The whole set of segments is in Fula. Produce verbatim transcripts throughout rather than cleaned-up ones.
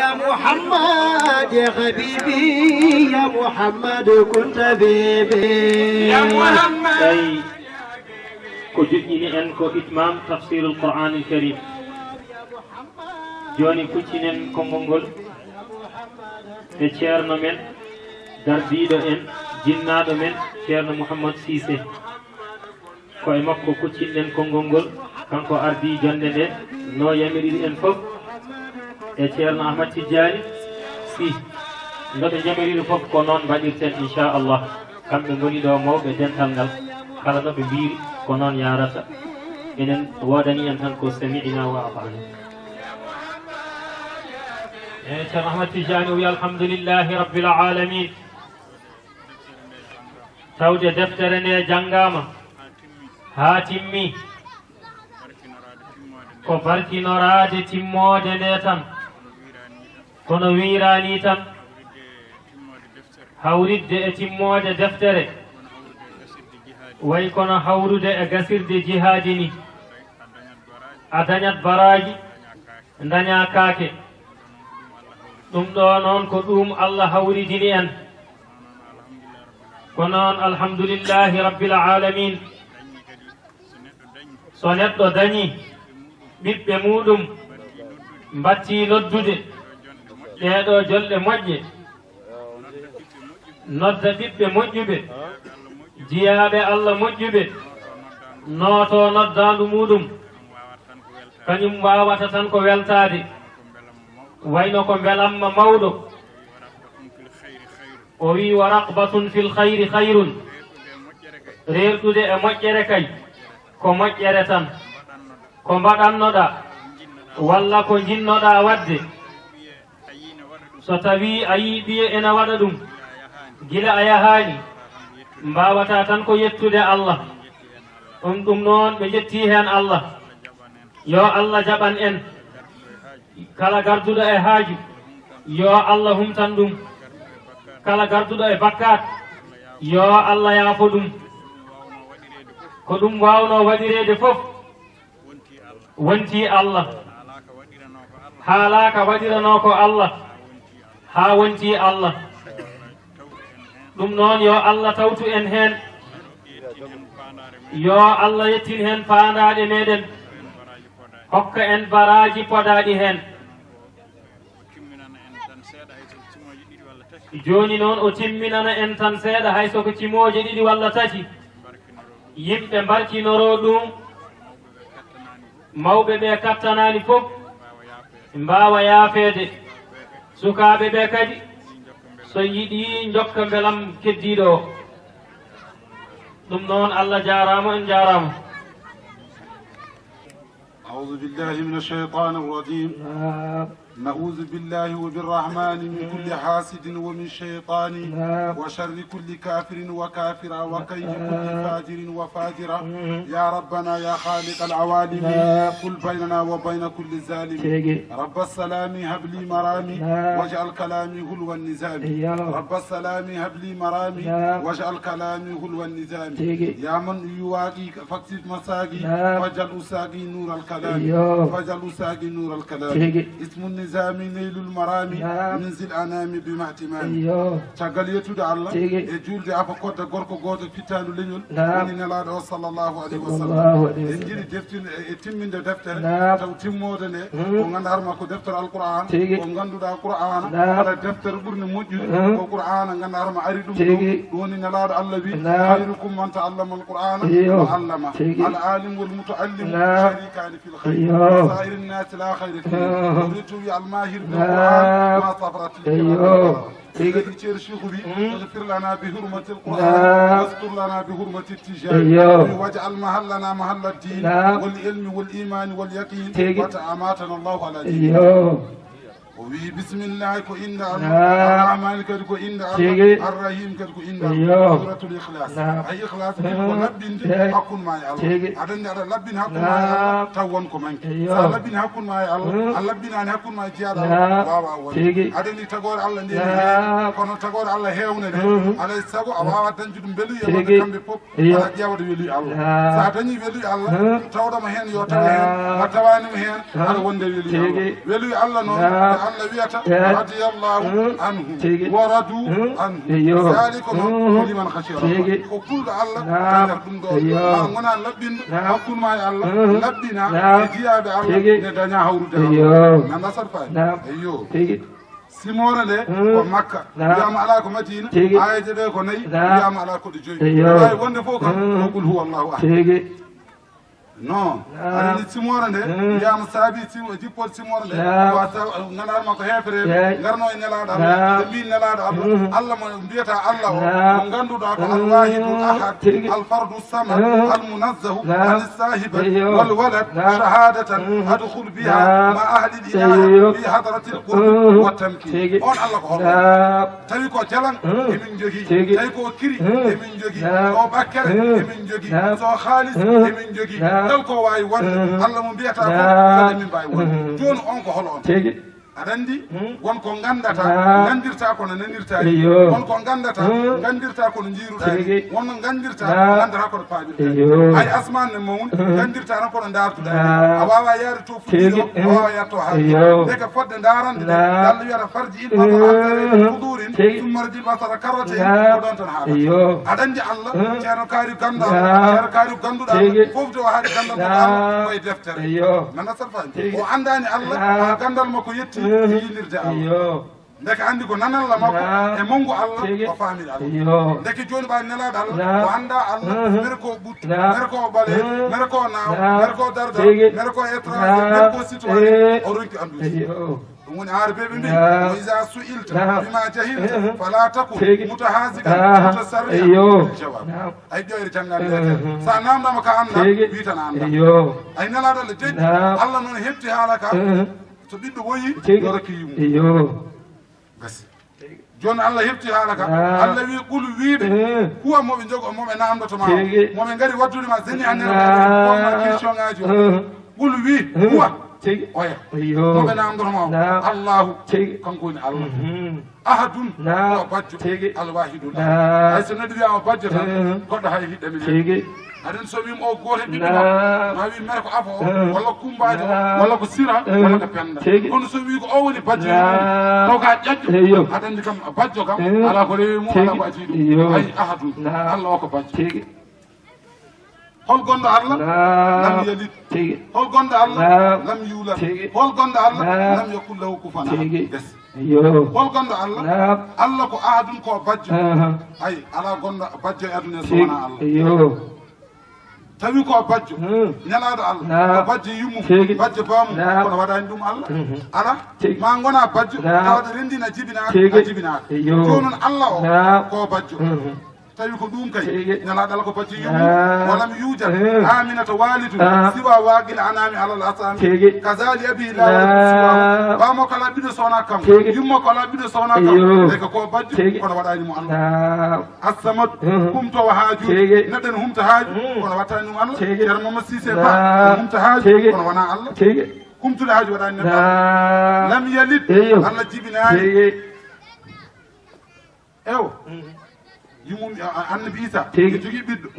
يا محمد يا حبيبي، يا محمد كن طبيبي. يا محمد. Tawi ko joƴƴini en ko itmam tafsirul Qur'anil Karim. Jooni kuccinen konngol ngol e ceerno men, gardiiɗo en, jinnaaɗo men, ceerno Mouhammad Cissé. Ko e makko kuccinɗen konngol ngol, kanko ardii jonnde nde, no yamiriri en fof, e ceerno Ahmad Tijjaani Sih. No ɓe njamiriri fof, ko noon mbaɗirten, inchallah. Kamɓe ngoni ɗo mawɓe dental ngal, kala no ɓe mbiiri, ko noon yaarata. Enen woodani en tan ko sami'na wa ata'na. E ceerno Ahmad Tijjaani o wi, alhamdulillahi rabbil alamin. Tawde deftere nde janngaama haa timmi, ko barkinoraade timmoode nde tan, kono wiyraani tan, hawridde e timmoode deftere, way kono hawrude e gasirde jihaadi ni, a dañat baraaji, ndañaa kaake. Ɗum ɗo noon ko ɗum Allah hawridini en. Ko noon, alhamdulillahi rabbil alamin. So neɗɗo dañi ɓiɓɓe muɗum, mbatti noddude ɗeeɗo jonɗe moƴƴe, nodda ɓiɓɓe moƴƴuɓe, jiyaaɓe Allah moƴƴuɓe, nooto noddaandu muɗum, kañum waawata tan ko weltaade. Wayno ko mbelamma mawɗo. O wi, wa raqbatun fil khayri khayrun. Reerɗude e moƴƴere kay, ko moƴƴere tan. Ko mbaɗannoɗaa, walla ko njiɗnoɗaa waɗde. So tawii a yii ɓiye ena waɗa ɗum, gila a yahaani, mbaawata tan ko yettude Allah. Ɗum, ɗum noon, ɓe njetti heen Allah. Yo Allah jaɓan en. Kala garduɗo e haaju, yo Allah humtan ɗum. Kala garduɗo e bakkaat, yo Allah yaafo ɗum. Ko ɗum waawnoo waɗireede fof, wontii Allah. Haalaaka waɗiranoo ko Allah, haa wontii Allah. Ɗum noon, yo Allah tawtu en heen. Yo Allah yettin heen faandaaɗe meɗen. Hokka en baraaji podaaɗi heen. Jooni noon, o timminana en tan seeɗa, hay so ko cimooje ɗiɗi walla tati. Yimɓe mbarkinoroo ɗum. Mawɓe ɓe kattanaani fof mbaawa yaafeede. Sukaaɓe ɓe kadi, so yiɗi njokka mbelam keddiiɗo o. Ɗum noon, Allah jaaraama, on jaaraama. أعوذ بالله من الشيطان الرجيم. نعوذ بالله وبالرحمن من كل حاسد ومن شيطان وشر كل كافر وكافرة وكيد كل فاجر وفاجرة. يا ربنا يا خالق العوالم، كل بيننا وبين كل ظالم. رب السلام هب لي مرامي، واجعل كلامي حلو النظام. رب السلام هب لي مرامي، واجعل كلامي حلو النظام. يا من يواقي فاكشف مساقي، فاجعل أساقي نور الكلام. فاجعل أساقي نور الكلام. اسم النظام نيل المرام، من ذي الأنام بما اهتمام. Caggal yettude Allah e juulde afa kodda gorko gooto fittaandu leñol, woni Nelaaɗo o sallallahu alayhi wa sallam. En njiɗi deftin-, e timminde deftere, taw timmoode nde, ko ngannduɗaa ma ko deftere Alqur'aan, ko ngannduɗaa Qur'aana, kala deftere ɓurde moƴƴude, ko Qur'aana ngannduɗaa ma ari ɗum ɗo, ɗum woni Nelaaɗo Allah wi, "Khayrukum man ta'allama al-Qur'aana wa 'allama." Al-aalimu wal muta'allimu sharikaani fil khayr. Sa'iri nnaasi laa khayra fiihim. Uriidu bi al-maahir bil Qur'aan ma safarat. Kadi ceerno Cheikhou wi, "Ighfir lana bi hurmatil Qur'an, wastur lana bi hurmatit tijani, waj'al mahallana mahalla din, wal ilmi wal imani wal yaqin, wa amatana Allahu ala din." O wi, "Bismillah ko innde Allah, Ar-Rahman kadi ko innde Allah, Ar-Rahim kadi ko innde Allah." Suratul Ikhlas. Ay Ikhlas ko laɓɓinde hakkunde ma e Allah. Aɗa anndi aɗa laɓɓina hakkunde ma e Allah, taw won ko manki. Sa laɓɓini hakkunde ma e Allah, a laɓɓinaani hakkunde ma e jiyaaɗo Allah, waawa wonde. Aɗa anndi tagoore Allah nde ne heewi, kono tagoore Allah heewnde nde, alay sago a waawa dañde ɗum weluye wonde kamɓe fof, aɗa ƴeewde weluye Allah. Sa dañi weluye Allah, tawɗo mo heen yo tawe heen, a tawaani mo heen, aɗa wonde weluye Allah. Weluye Allah noon, ɓe Allah wiyata, radiyallahu anhu, wa radu anhu. Zalika noon ko liman khashiya rabba. Ko kulɗo Allah, dañata ɗum ɗo. Ma ngona laɓɓinɗo hakkunde ma e Allah, laɓɓina e jiyaaɓe Allah, ne daña hawrude Allah. Nanda sarfaani. Eyyo. Simoore nde ko Makka. Wiyama ala ko Madina. Aayeeje ɗe ko nayi. Wiyama ala ko ɗe joyi. Waawi wonde fof kam ko qul huwa Allahu ahad. Non. Aɗa andi simoore nde, wiyama saabi simo, jippoode simoore nde, ko a sa-, ngannduɗaa ma ko heefereɓe, ngarno e Nelaaɗo Allah, ɓe mbi Nelaaɗo Allah, Allah mo mbiyata Allah o, mo ngannduɗaa ko Al-Waahidul Ahad, Al-Fardu Samad, Al-Munazzahu, Anis Saahibati, Wal Walad, Shahadatan, Adkhul biha, ma ahli l-inaya, fi hadratil qurbi, wa tamkin. On Allah ko holɗo? Tawi ko jalan, emin njogii. Tawi ko kiri, emin njogii. So ɓakkere, emin njogii. So haalis, emin njogii. Kala ko waawi wonde, Allah mo mbiyata fof, kala min mbaawi wonde. Jooni on ko holo on? Aɗa anndi, won ko nganndata, nganndirta kono nanirta ni. Won ko nganndata, nganndirta kono njiiruɗa ni. Won no nganndirta, nganndata kono paamirɗa ni. Ay asmaan ne mawni, nganndirta tan kono ndaartuɗa ni. A waawa yaade to fuɗɗi o, a waawa yaade to haaɗi. Ndeke fodde ndaarande nde, Allah wiyata farji il basara hal tara min futurin, summa rji il basara karratayni, ko ɗon tan haaɗata. Aɗa anndi Allah, ceerno kaari ganndal, ceerno kaari gannduɗaa, fof de o haaɗi ganndal makko Allah, koye deftere. Nana sarfaani. O anndaani Allah, haa ganndal makko yetti, e yilirde Allah. Ndeke anndi ko nanalla makko e monngo Allah, o faamiri Allah. Ndeke jooni ɓay nelaaɗo Allah, o annda Allah, mere ko ɓuttu, mere ko ɓaleejo, mere ko naawo, mere ko dardaɗo, mere ko étranger, mere ko citoyen, o ronki anndude. Ɗum woni Aarabeeɓe mbi, wa iza su'ilta bima jahilta fala takun mutahazikan mutasarri'an bil jawab. Ay ƴoyre janngaade. Sa naamndaama ka annda, wi tan a annda. Ay nelaaɗo Allah deƴƴi, Allah noon heɓti haala ka. So ɓiɗɗo woyi, yo rokki yumma. Gasi. Jooni Allah heɓti haala ka. Allah wi, qul wiiɓe, huwa mo ɓe njogo, mo ɓe naamndoto ma o. Mo ɓe ngari waddude ma, zeni anel, ma question ngaaji o. Qul wi, huwa, oya. Mo ɓe naamndoto ma o. Allahu, kanko woni Allah. Ahadun, ko bajjo. Alwahidun. Hay so neɗɗo wiyama bajjo tan, goɗɗo hay hiɗɗa mi. Aɗen so wiima o gooto e ɓiɓɓe makko, ma wi mere ko afo o, walla kumbaade o, walla ko sira, walla ko penda. Kono so wi ko o woni bajjo, taw ka ƴaƴƴo, aɗa anndi kam bajjo kam, alaa ko rewi mum, alaa ko adii ɗum. Ay ahadun, Allah o ko bajjo. Hol gonɗo Allah? Lam yalid. Hol gonɗo Allah? Lam yulad. Hol gonɗo Allah? Lam yakun lahu kufuwan ahad. Hol gonɗo Allah? Allah ko ahadun, ko bajjo. Ay, alaa gonɗo bajjo e aduna so wonaa Allah. Tawi ko bajjo, nelaaɗo Allah, ko bajjo yummum, bajjo baamum, kono waɗaani ɗum Allah. Alaa, ma ngona bajjo, tawa aɗa renndina jibinaaka, a jibinaaka. Jooni noon Allah o, ko bajjo. Tawi ko ɗum kay, nelaaɗo Allah ko bajjo yummum. Walam yujad, Aminata walidu, siwa waqil anami alal asami. Kazali abi la walad siwa. Baamo kala ɓiɗɗo sona kam. Yumma kala ɓiɗɗo sona kam. Ndeke ko bajjo, kono waɗaani mo Allah. Assamad, humtowo haaju. Neɗɗo ne humta haaju, kono wattani ɗum Allah. Ceerno Mama Sise Ba, humta haaju, kono wona Allah. Humtude haaju waɗaani neɗɗo Allah. Lam yalid, Allah jibinaani. Ewo. Yummum, a- a- annabi Isa, tigi, jogii ɓiɗɗo.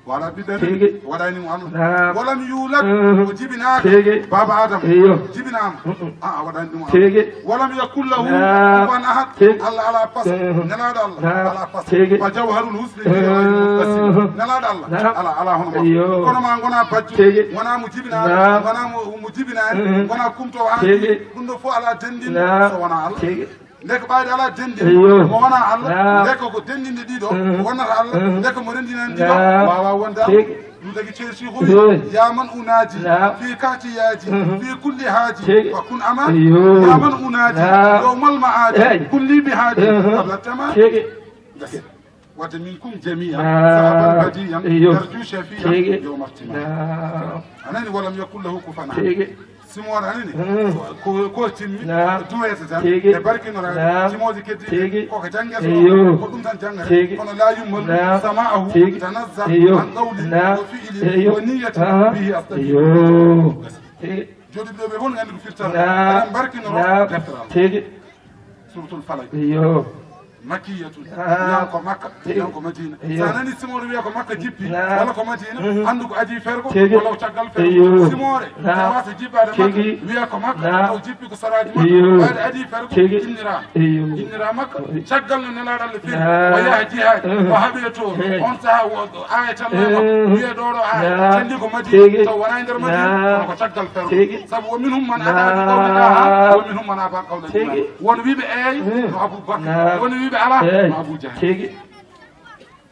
Wala ɓiɗɗo, tigi, waɗani mo Allah. Walam yulad, o jibinaaka. Tigi. Baba Adam, eyyo, jibinaama. A a waɗani ɗum Allah. Tigi. Walam yakul lahu kufuwan ahad. Tigi. Allah ala pas. Nelaaɗo Allah ala pas. Tigi. Wa jawharul husni fi ghayri muttasil. Nelaaɗo Allah ala ala hono makko. Eyyo. Kono ma ngona bajjo, tigi, wona mo jibinaaka, wona mo mo jibinaani, wona kumto haa. Tigi. Ɗum ɗo fof ala denndin so wona Allah. Tigi. Ndeke ɓayde alaa denndinde, eyyo, mo wonaa Allah. Ndeke ko denndinde ɗiɗo wonata Allah. Ndeke mo renndinani ɗiɗo waawaa wonde Allah. Tigi. Ɗum tagi ceerti ko wi, ya man unaadi fi kahtiyaaji fi kulli haaji, tigi, wa kun amaani. Eyyo. Ya man unaadi yawmal ma'aadi, kun li mihaadi qabla tamaami. Tigi. Gasi. Wadde minkum jami'an sahaban badiyan, eyyo, yarju shafi'an, tigi, yawmal qiyamah. A nani, walam yakul lahu kufuwan ahad. Tigi. Simoore anani, ko ko timmi, duwete tan, tigi, e barkinoraade, naam, simooji keddiiɗi, tigi, koko janngete, eyyo, ko ɗum tan janngata. Tigi. Kono la yummal, naam, sama'ahu, tigi, tanazzah, eyyo, an qawli, naam, wa fi'li, eyyo, wa niyyati, aha, bihi astaghfir. Eyyo. Tigi. Jooɗiiɓe ɓe fof ne nganndi ko firtata. Naam. Aɗen barkinoro, naam, deftere Allah. Tigi. Suratul Falaq. Eyyo. Makkiyatun. Ah. Wiyan ko Makka, tigi, wiyan ko Madina. Iyo. Sa nani simoore wiya ko Makka jippi, na, walla ko Madina, mhm, anndu ko adii fergo, tigi, walla ko caggal fergo. Iyo. Simoore, na, ne wasa jippaade Makka, tigi, wiya ko Makka, na, taw jippi ko saraaji Makka. Iyo. Ɓayde adii fergo, tigi, innira. Iyo. Innira Makka, iyo, caggal no Nelaaɗo Allah firi, na, o yaha jihaadi, mhm, o haɓe toon. Iyo. On sahaa o, o aaya tan, mhm, wiya ɗo ɗo aaya, na, canndi ko Madina, tigi, taw wonaa e nder Madina, na, kono ko caggal fergo. Tigi. Sabu wa minhum man ataa bi qawli ɗaha, na, wa minhum man aba qawla, tigi, iman. Won wiiɓe eey, mm, no Abou Bakr. Naam. Won wiiɓe alaa, eey, no Abou Jahl. Tigi.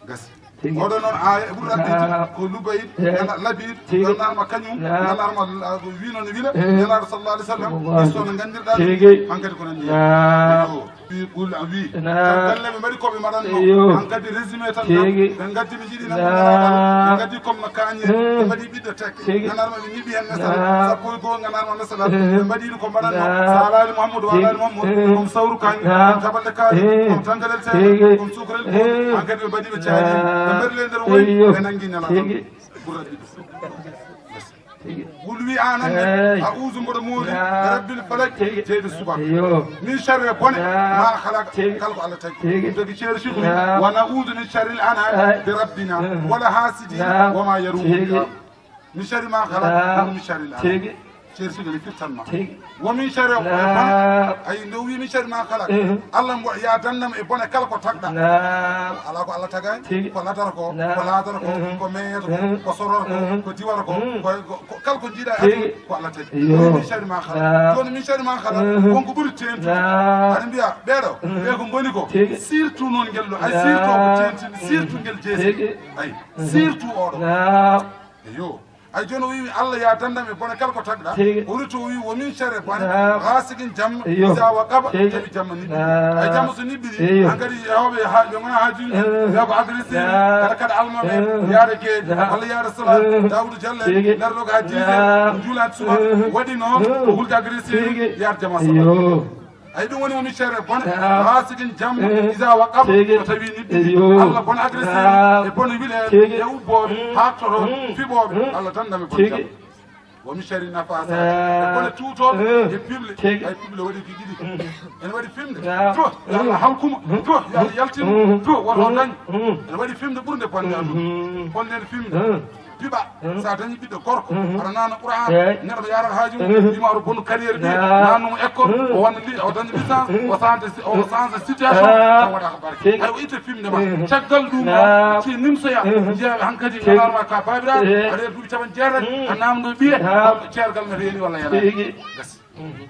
Gasi. Tigi. Oɗo noon aaya e ɓuri raɓɓiɗde, naam, ko Lubayr, eey, nana Labid, tigi, ɗon arma kañum, naam, nana arma la-, ko wino no wila, eey, Nelaaɗo sallallahu alaihi wasallam, sallallahu, histoire no nganndirɗaa ɗum, tigi, hankadi ko nan jeeya. Naam. Yo. Wi, ɓul, a wi. Naam. Tan galle ɓe mbaɗi ko ɓe mbaɗatno. Iyo. Hankadi résumé tan. Tigi. Ɓe ngaddi mi jiɗi nan. Naam. Ɓe ngaddi comme no kaañe. Mm. Ɓe mbaɗi ɓiɗɗo tekke. Tigi. Nganarma ɓe ñiɓi heen masala. Naam. Sappo e goo nganarma masala. Mm. Ɓe mbaɗi ɗum ko mbaɗatno. Naam. Sa alaali Mouhamadou, wa alaali Mouhamadou. Mm. Comme sawru kaañe. Naam. Comme taballe kaari. Mm. Comme tangalel seeɗa. Tigi. Comme sukrel. Mm. Hankadi ɓe mbaɗi ɓe caaji. Naam. Ɓe mbaɗi le nder woyi. Iyo. Ɓe nangi Nelaaɗo. Tigi. Ɓurra ɓiɗɗo. Tigi. Wul wi anan ne, eey, a uuzu mboɗo mooli, naam, bi rabbil falaq, tigi, jeyɗo subaka. Iyo. Min sharri bone, naam, ma khalaqa, tigi, kala ko Allah tagi. Tigi. Ɗum tagi ceer sukri, naam, wa na'uuzu min sharril an'aami, eey, bi rabbina, mhm, wala haasidina, tigi, wa ma yarumu, tigi, min sharri ma khalaqa, naam, wa min sharril an'aami. Tigi. Ceer sukri firtan ma. Tigi. Wa min sharri, naam, ay, nde o wi min sharri ma khalaq. Mhm. Allah mbo ya dandam e bone kala ko tagɗa. Naam. Ala ko Allah tagay, tigi, ko ladata ko, naam, ko laadata ko, mhm, ko meeyata ko, mhm, ko sorata ko, mhm, ko diwata ko, mhm, ko, ko, ko kala ko jiiɗa e, tigi, aduna, ko Allah tagi. Iyo. Min sharri ma khalaq. Naam. Jooni min sharri ma khalaq, mhm, wonko ɓuri teeŋtude. Naam. Aɗa mbiya, ɓeeɗo, mhm, ɓe ko ngoni ko. Tigi. Surtout noon ngel ɗo, ay, surtout ko, naam, teeŋtinde, surtout ngel jeesi. Tigi. Ay, mhm, surtout oɗo. Naam. Eyo. Ay, jooni o wi'i, "Allah ya dandam e bone kala ko tagɗa." Tigi. O rutto o wi'i, "Wa min sharri bone, naam, ghasiqin jamma, iyo, iza waqaba." Tigi. Tawi jamma niɓɓiɗi. Naam. Ay, jamma so niɓɓiɗi, iyo, hankadi yawɓe ha, ɓe ngona ha juulde, mm, wiya ko agressif, naam, kala kadi almaɓe, mm, yaade geeɗe, naam, walla yaade salaat, mm, Daawuda Jallo, tigi, darɗo ko ha dix heures, naam, juulaade subaka, mm, waɗi noon, mm, ko hulde agressif, tigi, yaade jama salaat. Iyo. Ay, ɗum woni o min sharri bone, naam, ghasiqin jamma, mm, iza waqaba, tigi, so tawi niɓɓiɗi. Iyo. Allah bone agressif, naam, e bone wileede, tigi, e ubbooɓe, mm, haaɗtotooɓe, mm, fiɓooɓe, mm, Allah dandam e bone, tigi, jamma. Wa min sharri nafasaati. Ah. E bone tuutooɓe, mm, e piɓle. Tigi. Ay, piɓle waɗi ɗi ɗiɗi. Mm. Ene waɗi fimde. Ah. To, yo Allah halkuma. Mm. To, yo Allah yaltinu. Mm. To, woto, mm, dañ. Mm. Ene waɗi fimde ɓurnde bonde aduna. Mm. Bonde fimde. Mm. Piɓa. Mm. Sa dañi ɓiɗɗo gorko, mm, aɗa nana Qur'an. Eey. Neɗɗo yarat haaju mum. Mm. Wima aɗa bonu carrière ɓiye. Ah. Nannumo école. Mm. O wona li-, o dañi licence. Mm. O change, o change situation. Ah. Taw waɗa ko barke. Tigi. Ay, o itta fimde ma. Mm. Caggal ɗum, naam, o si nimsoya. Mm. Jeeya hankadi, tigi, nanarma ka baabiraaɗo. Eey. Aɗa duuɓi capanɗe jeetati, mm, a namdo ɓiye, naam, ceergal ne reeni walla yana. Tigi. Gasi. Mhm.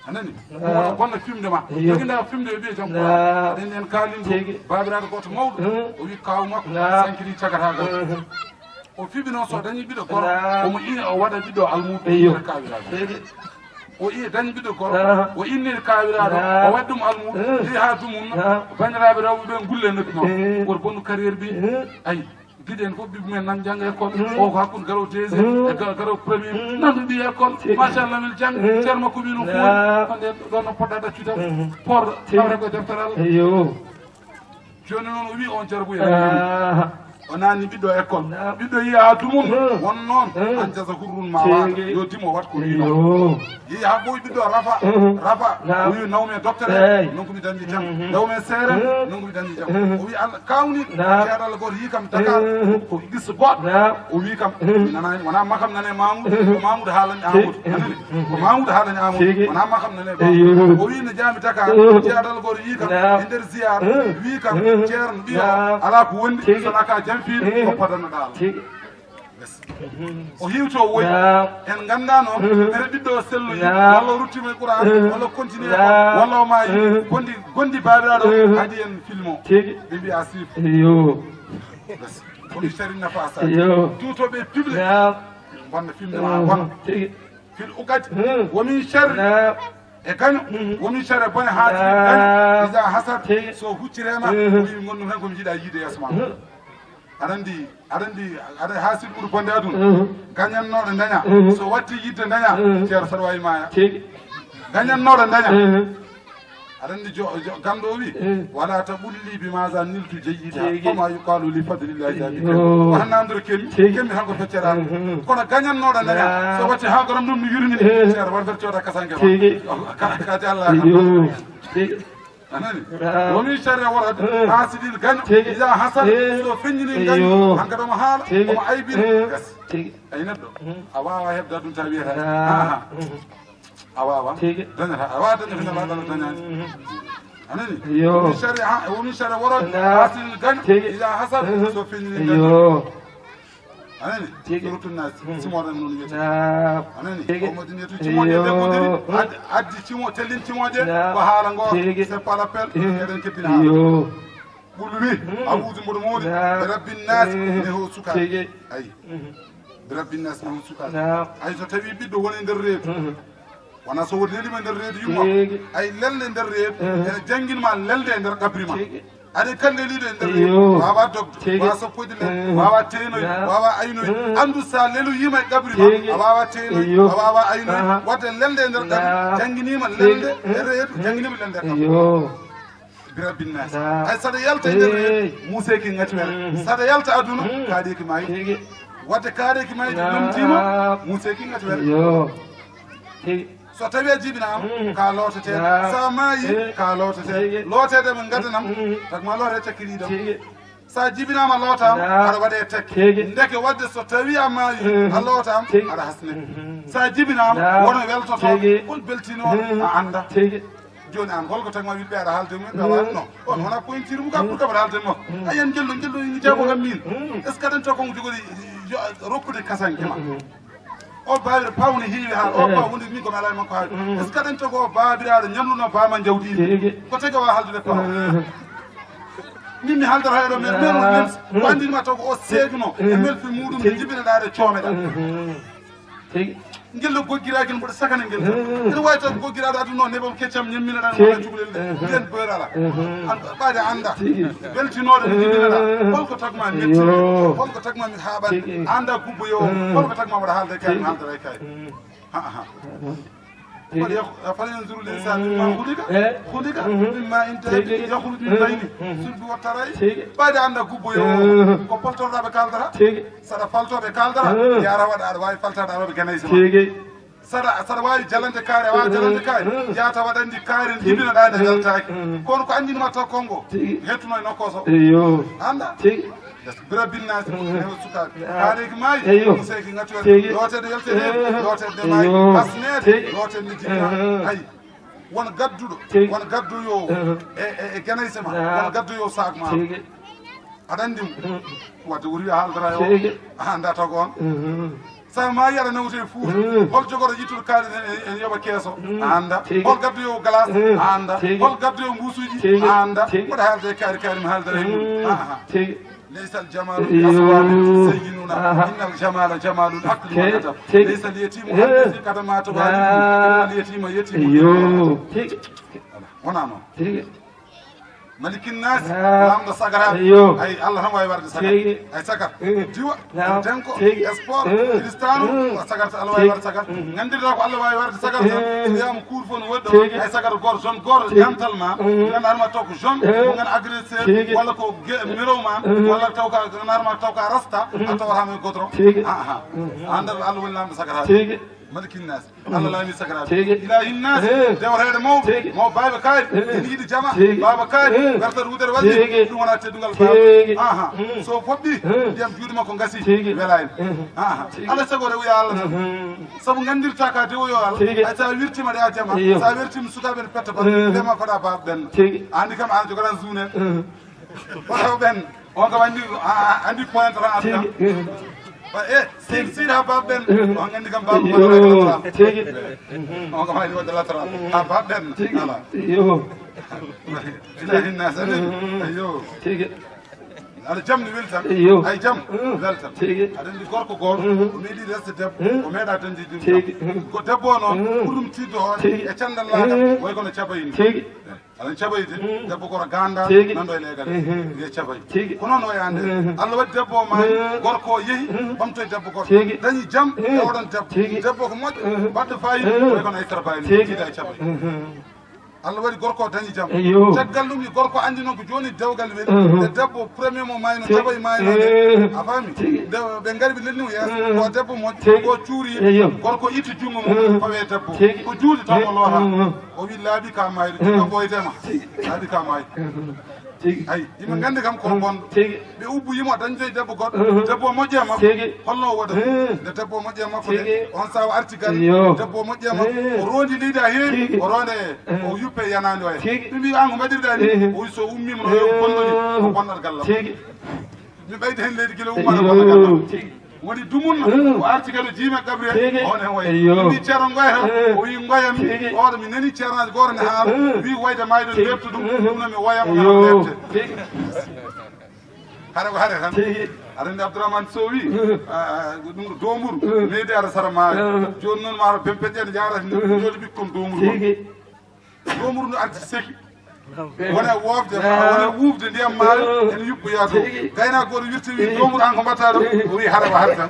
A nani? Naam. Ɗum woni bonna fimde ma. Iyo. Joginda fimde e ɓiye jom ko. Naam. Aɗen en kaalin ɗum. Tigi. Baabiraaɗo gooto mawɗo. Mhm. O wi kaaw makko, naam, sankiri cagatagal. Mhm. O fiɓi noon so dañi ɓiɗɗo gorko, naam, omo ina o waɗa ɓiɗɗo almuudo. Iyo. Nder kaawiraagal. Tigi. O iya dañi ɓiɗɗo gorko. Naam. O inni kaawiraaɗo. Naam. O waɗi ɗum almuudo. Mhm. Yehi haa dumunna. Naam. Banndiraaɓe rewɓe ɓe ngulle noppi makko. Mhm. Woto bonnu carrière bi. Mhm. Ayi. Giɗen fof ɓiɓɓe men nan jannga école. Mm. O ko hakkunde garaw deuxième, mm, e ga-, garaw premier. Mm. Nan ɗum mbiya école. Tigi. Machallah, min jannga. Mm. Ceerno makko wi no, ah, foori. Kono ɗon no poɗɗa ɗaccude tan. Mm. Porɗo. Tigi. Tawata ko deftaral. Eyo. Jooni noon o wi on jarbo e, ah, o naani ɓiɗɗo école. Ah. Ɓiɗɗo yiya haa dumun. Mm. Won noon. Mm. An jaza hurrun ma, tigi, waata. Yo dimo wat ko wi noon. Eyo. Yehi haa ɓooyi ɓiɗɗo rafa, mhm, rafa. Naam. O wi, "Nawmi e docteur, eey, non ko mi dañi jam. Mhm. Nawmi e seere, mhm, non ko mi dañi jam." Mhm. O wi, "Allah kawni, naam, ceerno Allah gooto yii kam Dakar, mhm, ko gis goɗɗo." Naam. O wi kam, mhm, "Mi nanaani, wonaa makam nane Mamoudou, mhm, ko Mamoudou haalani Amadou." Tigi. Anani? Mhm. Ko Mamoudou haalani Amadou, tigi, wonaa makam nane Mamoudou. Eey. O wi, "No jaami Dakar, mhm, ceerno Allah gooto yii kam, naam, e nder ziyaar, mhm, wi kam, mhm, ceerno ɓiyo, naam, alaa ko wondi, tigi, so alaa ka jam fii, mhm, ko padannoɗaa Allah." Tigi. O hiwto o woyi. Naam. En nganndaano, mhm, ɓere ɓiɗɗo o selloyi, naam, walla o ruttiima e Qur'an, mhm, walla o continue, naam, walla o maayi, mhm, gondi, gondi baabiraaɗo, mhm, haɗi en filmo. Tigi. Ɓe mbiya sif. Iyo. Ko mi sari nafa sa. Iyo. Tuutooɓe piɓle. Naam. Bonna filme ma, mhm, bonna. Tigi. Fil uqad. Mhm. Wa min sharri. Naam. E gaño. Mhm. Wa min sharri bone haa tigi gaño. Naam. Iza hasad. Tigi. So huccirema, mhm, o wi ngonɗum heen ko mi jiɗa yiide yeeso ma. Mhm. Aɗa anndi, aɗa anndi, aɗa haa siɗ ɓuri bonde aduna. Mhm. Gañannooɗo daña. Mhm. So watti yidde daña, mhm, ceerno saɗa waawi maaya. Tigi. Gañannooɗo daña. Mhm. Aɗa anndi jo-, jo-, ganndo o wi, mhm, "Wala taqul li bi maza niltu jayyida, tigi, fama yuqalu li fadlillahi zalika." Iyo. Wata namdoro kemmi, tigi, kemmi tan ko feccere Allah. Mhm. Kono gañannooɗo daña, ah, so watti haa gorom ɗum no yurmini, mhm, ceerno wata feccooɗa kasanke ma. Tigi. Ka-, ka-, kaati Allah. Iyo. Tigi. A nani? Ah. Wa min sharri warad, eh, hasidin gaño, tigi, ida hasad, eh, so feññini gaño, iyo, hankadi omo haala, tigi, omo aybina, eh, gas. Tigi. Ay neɗɗo, mm, a wawa hebde aduna ta wiyata. Ah. Aha. Mm. A wawa. Tigi. Dañata, a wawa dañata, mm, dañata, dañani. Mm. A nani? Iyo. Wa min sharri ha-, wa min sharri warad, na, hasidin gaño, tigi, ida hasad, mm, so feññini gaño. Iyo. A nani? Tigi. Suratu Nas, mm, simoɗen noon wiyete. Naam. A nani? Tigi. O Madinatu cimoɗe, iyo, debbo diri, ad-, addi cimo, tellin cimoɗe, naam, ko haala ngo, tigi, c'est pas l'appel, mm, eɗen kebbina haala. Iyo. Ɓulwi, mm, awuudu mboɗo moodi, naam, bi rabbin nas, mm, neho sukaaɓe. Tigi. Ayi. Mm. Bi rabbin nas, neho sukaaɓe. Naam. Ayi, so tawi ɓiɗɗo woni e nder reedu, mm, wona so woni lelima e nder reedu yumma. Tigi. Ay lelde nder reedu, eh, ene jangin ma lelde e nder qabri ma. Tigi. Aɗa kalleliɗo e nder reedu, iyo, wawa dogde, tigi, wawa soppoyde lelde, eh, wawa tenoy, ya, wawa aynoy. Eh. Andu sa leloyima e qabri ma, tigi, a wawa tenoy, iyo, a wawa aynoy. Aha. Wadde lelde e nder qabri, ya, janginima, tigi, lelde e reedu, eh, janginima lelde e qabri. Iyo. Bi rabbin nas. Ya. Ay saɗa yalta e nder reedu, eh, museki ngati wela. Mm. Saɗa yalta aduna, mm, kaaɗeki mayi. Tigi. Wadde kaaɗeki mayi, ya, lomtima, museki ngati wela. Iyo. Tigi. So tawi a jibinaama, mm, ka lootete. Ya. Sa maayi, eh, ka lootete. Tigi. Looteede mo ngadanam, mm, tagma loote cakkitiiɗam. Tigi. Sa jibinaama lootaama, ya, aɗa waɗe tekke. Tigi. Ndeke wadde so tawi a maayi, mm, a lootaama, tigi, aɗa hasne. Mm. Sa jibinaama, ya, wono weltoto, tigi, on beltinooɗo, mm, a annda. Tigi. Jooni aan, holko tagma wiɗɓe aɗa haalde mumen, ɓe, mm, waɗno? On wona pointure mum ka, mm, pour que mbaɗa haalde mo. Mm. A yiyan gelɗo, gelɗo ini jaabo kam min. Mm. Est-ce que aɗa anndi to konko jogori yo-, rokkude kasanke ma? Mm. O baawir pawne heewi haa, o, eh, baaw wonde min ko mi alaa e makko haawi. Mm. Est-ce que aɗa anndi to ko o baabiraaɗo ñamluno baama jawdi ndi? Tigi. Ko tagi o waawaa haaldude paaw? Mm. Min mi haaldata e ɗo, mais, mais, mais, ko anndinma taw ko o seeduno e melfi muɗum nde jibinaɗaa ɗe coomeɗa. Tigi. Ngel no goggiraaki no mboɗo sakana ngel. Ene waawi taw goggiraaɗo aduna o nebam keccam ñamminoɗaa no wona cukalel ɗe. Mbiyen beurre ala. An ɓaade annda. Tigi. Beltinooɗo no jibinoɗaa. Holko tagma metti? Iyo. Holko tagma mi haaɓani? Tigi. Annda gubbo yo. Holko tagma mboɗo haalde kay, mi haaldata e kay. Ha, ha. Tigi. Fal yanzuru l-insanu mimma khuliqa. Eh. Khuliqa min ma'in dafiq yakhruju min bayni sulbi wat tara'i. Tigi. Ɓaade annda gubbo yo. Ko paltorɗaa ɓe kaaldata. Tigi. Saɗa faltooɓe kaaldata, mm, yaa tawa aɗa waawi faltaade arooɓe ganayse ma. Tigi. Saɗa, saɗa waawi jalande kaari, a waawa jalande kaari. Mm. Yaa tawa aɗa anndi kaari ne, tigi, jibinoɗaa nde, mm, jaltaaki. Mm. Kono ko anndinma taw konngo, tigi, hettuno e nokku o so. Iyo. Annda? Tigi. Bi rabbin nas, mm, neho sukaaɓe. Ah. Kaari ki maayi, iyo, museki ngati wela. Tigi. Looteede yalteede, mm, looteede maayi, iyo, hasneede, tigi, looteede jibina. Mm. Ayi. Won gadduɗo, tigi, won gaddoyoowo, mhm, e, e, e ganayse ma, ah, won gaddoyoowo saak ma. Tigi. Aɗa anndi mo? Mhm. Wadde woni wiya haaldata e o, tigi, a anndaa taw ko on. Mhm. Sa maayi aɗa nawta e Fuuta, mhm, hol jogorɗo ƴettude kaalis en, en, en yoɓa keeso? Mhm. A anndaa. Tigi. Hol gaddoyoowo glace? Mhm. A anndaa. Tigi. Hol gaddoyoowo mbuusuuji? Tigi. A anndaa. Tigi. Mboɗo haalde e kaari, kaari mi haaldata e mum. Mhm. Aha. Tigi. ليس الجمال، إيوه. بالأسوار تزيننا. أها. إن الجمال جمال العقل، تي-، والأدب. تي-، ليس اليتيم، إيه، الذي قد مات والده. نعم. إن اليتيم يتيم، إيوه. الأدب. تي-، voilà. Wonaa noon. تي-، ملك الناس، نعم. Laamɗo sagaraaɓe. إيوه. Ay, Allah tan waawi warde sagar. تي-، ay, sagar. إيه. Diwa. Naam. Tenko, tigi, sport, mm, Cristiano, mm, ko sagar, so Allah waawi, tigi, warde sagar. Mm. Nganndirɗaa ko Allah waawi warde sagar tan. Mm. So wiyaama couvre-feu no woɗɗo, tigi, hay sagar gooto, zone gooto, tigi, jantal ma, mm, nganndaa ma taw ko zone, mm, nganndaa agresseur, tigi, walla ko ge-, miro ma, mm, walla taw ka, nganndaa ma taw ka rasta, mm, a tawata mo e goudron. Tigi. Ah, ah. Mm. A anndaa ko Allah woni laamɗo sagar haa. Tigi. Malikin nas. Allah laami sagaraaɓe. Tigi. Ilaahin nas, eh, dewreede mawɓe, tigi, mawɓe baaba kaari, eh, ene yiɗi jama, tigi, baaba kaari, eh, wertat wudere walli, tigi, ɗum wona teddungal baaba. Tigi. Aha. Mm. So foɓɓi, eh, ndiyam juuɗe makko ngasi, tigi, welaani. Eh. Aha. Tigi. Alaa sago rewoya Allah tan. Mhm. Sabu nganndirtaa ka dewoyo Allah. Tigi. Hay sa wirtiima ɗe a jama, iyo, sa wirtiima sukaaɓe ne petta bal, mhm, ndema faɗa baaba ɓenna. Tigi. Anndi kam an jogoɗaa journée. Mhm. Wata o ɓenna. On kam anndi, a, a, anndi point trente. Tigi. Ba, eh, sir, sir ha baaba ɓenna. On anndi kam baaba, yo, tigi. On kam anndi waɗde latéral. Ha baaba ɓenna. Tigi. Voilà. Yo. Ilaahin nas, anndi. Yo. Tigi. Aɗa jam ne weli tan. Yo. Ay jam. Mm. Weltan. Tigi. Aɗa anndi gorko gooto, mm, o meeɗi resde debbo, mm, o meeɗa dañde ɗum. Tigi. Ko debbo o noon, mm, ɓuri ɗum tiiɗde hoore, tigi, e cendal laagal, mm, way kono cabayni. Tigi. Aɗa cabayde, mm, debbo goto ganda, tigi, nanɗo e leegal, mhm, wiye cabay. Tigi. Ko noon o yande. Mhm. Allah waɗi debbo o maayi, mhm, gorko o yehi, mhm, ɓamtoye debbo goto. Tigi. Dañi jam, mhm, e oɗon debbo. Tigi. Debbo ko moƴƴo, mhm, baɗɗo fayida, mhm, way kono ay sara fayida, tigi, tiida e cabay. Mhm. Allah waɗi gorko o dañi jam. Eyyo. Caggal ɗum, gorko anndi noon ko jooni dewgal weli. Mhm. Nde debbo premier mo maayno, tigi, jaɓa e maayno nde. Mhm. A faami? Tigi. Nde ɓe ngari ɓe lelni mo yeeso. Mhm. Ko debbo moƴƴo, tigi, ko cuuri. Eyyo. Gorko itti junngo mum, mhm, fawe debbo. Tigi. Ko juuti taw o looraa. Mhm. O wi laaɓi ka maayde, mhm, tigi, o ɓooyde ma. Tigi. Laaɓi ka maayde. Mhm. Tigi. Ay, yimɓe nganndi kam ko, mhm, bonɗo. Tigi. Ɓe ubboyi mo, dañde e debbo goɗɗo. Mhm. Debbo o moƴƴi e makko. Tigi. Holno o waɗata? Mhm. Nde debbo o moƴƴi e makko de, tigi, on sahaa o arti galle. Iyo. Debbo o moƴƴi e makko. Mhm. O roondi leydi haa heewi, tigi, o roonda e, mhm, o yuppe yanaande o e. Tigi. Ɓe mbi, "Aan ko mbaɗirɗaa ni?" Mhm. O wi, "So ummiima noon, yo bonnani, mhm, ko bonnata galle am." Tigi. Mi ɓeyda heen leydi gila ummaade, iyo, bonna galle am. Tigi. Woni dumunna, mhm, o arti kadi jiime Gabriel, tigi, on e wayi. Iyo. Min ceerno Ngoya tan, mhm, o wi Ngoya mi, tigi, oɗo mi nani ceernaajo gooto ne haala, mhm, wi wayde maa ɗo, tigi, leptu ɗum, mhm, ɗum noon mi waya mo, iyo, lepte. Tigi. Hare ko hare tan. Tigi. Aɗa anndi Abdourahmane Sow wi, mhm, a, a, ɗum ko Domburu, mhm, meeɗi ara sara maayo. Mhm. Jooni noon maa ɗo Bempeƴƴe ne jaarata ni, mhm, jooni ɓikkon Domburu. Tigi. Domburu no arti seki. Wona wofde, wona wuufde ndiyam maayo, ene yuɓɓoya dow. Tigi. Gaynaako gooto wirti wi, "Domburu, aan ko mbaɗtaa ɗo?" O wi, "Hare ko hare tan."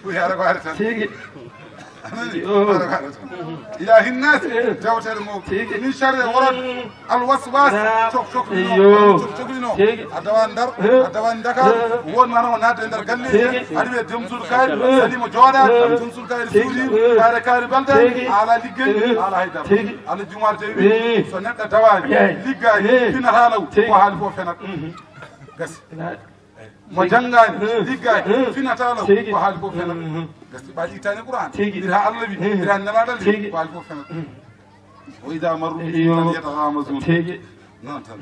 O wi, "Hare ko hare tan." Tigi. A nani? Yo. Hare ko hare tan. Ila hinnaasi, eh, dewtere mawɓe. Tigi. Min sharri warad, mm, al waswas, ah, cok cok no, iyo, cok cok no. Tigi. A dawa Ndar, eh, a dawa Dakar, eh, won mana o naata e nder galle, tigi, aɗa wiya dem suudu kaari, eh, sali mo jooɗaade, eh, dem suudu kaari, tigi, suuɗi, eh, kaare kaari baldaani, tigi, a alaa liggey, eh, a alaa hay dara. Tigi. Allah jumaare tawi, eh, so neɗɗo dawaani, eh, liggaaki, eh, finata law, tigi, ko haali fof fenat. Mhm. Gasi. Mo janngaani, eh, liggaaki, eh, finata law, tigi, ko haali fof fenat. Mhm. Gasi, ɓaaɗi ittaani Qur'aan. Tigi. Ɓira Allah wi, eh, ɓira nelaaɗo wi, tigi, ko haali fof fenat. Mhm. Wa idaa marru bihi, iyo, yataghamazun. Tigi. Noon tan.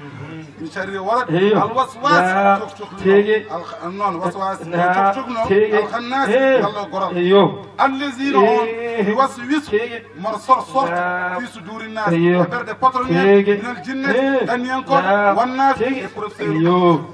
Min sharri warad, iyo, al waswas, ya, cok cok no. Tigi. Al kh-, noon waswas, na, cok cok no. Tigi. Al khannas, eh, Allah goral. Iyo. Allaziina on, eh, yuwaswisu, tigi, mor sor sort, na, fi suduuri naas, iyo, e ɓerɗe patron en, tigi, minal jinnati, eh, ɗanniyankooɓe, na, wan naas, tigi, e professeur. Iyo.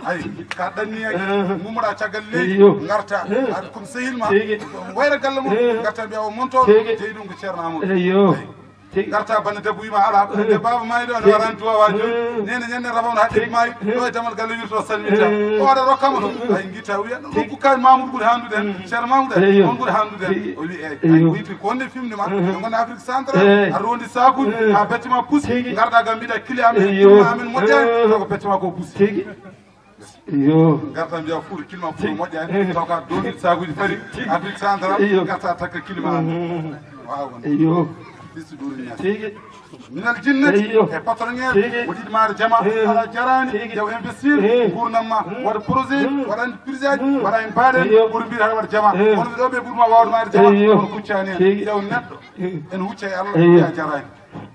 Ay, ka ɗanniyankooɓe, eh, ngummoɗaa caggal leydi, iyo, ngarta, eh, aɗa comme sehil ma, tigi, wayra galle mum, eh, ngarta mbiya o monto, tigi, jeyi ɗum ko Ceerno Amadou. Iyo. Ay. Tigi. Ngarta bannde debbo wima alaa. Eh. Nde baaba maayi ɗo, nde, tigi, waraani duwawaa jooni. Eh. Nene ñande rafa on haa, tigi, debbo maayi. Eh. Ɗo e damal galle wirto salmita. Eh. O waɗa rokkama ɗo. Eh. Ay, ngitta wiya, ɗum, tigi, ko kaari Mamoudou ɓuri hanndude en. Mm. Ceerno Mamoudou, eyo, on ɓuri hanndude en. Tigi. O wi, eyi, ay, eyo, o itti ko wonde fimde ma. Eh. Ɓe ngona Afrique Centrale, eh, a rondi sakuji, eh, haa bette ma pusi, tigi, ngarɗa gam mbiɗa kili amen, eyo, kili amen moƴƴani, eh, taw ko bette ma ko pusi. Tigi. Iyo. Ngarta mbiya Fuuta, kilma Fuuta moƴƴaani, eh, taw ka dooni saakuuji fari, Afrique Centrale, iyo, ngarta takka kilma amen. Mm. Waaw. Iyo. Fii suduuri naas. Tigi. Minal jinnati, iyo, e patron en, tigi, o yiɗi maare jama, eh, alaa jaraani, tigi, jaw investir, eh, nguurndam ma, mm, waɗa projet, mm, waɗa entreprise aji, mm, waɗa heen baaɗe, iyo, ɓuri mbiɗa haɗa waɗa jama. Eh. Kono ɓe ɗo ɓe ɓuri ma waawde maare jama, iyo, kono kuccaani heen. Tigi. Jaw neɗɗo. Eh. Ene hucca e Allah, iyo, wiya jaraani.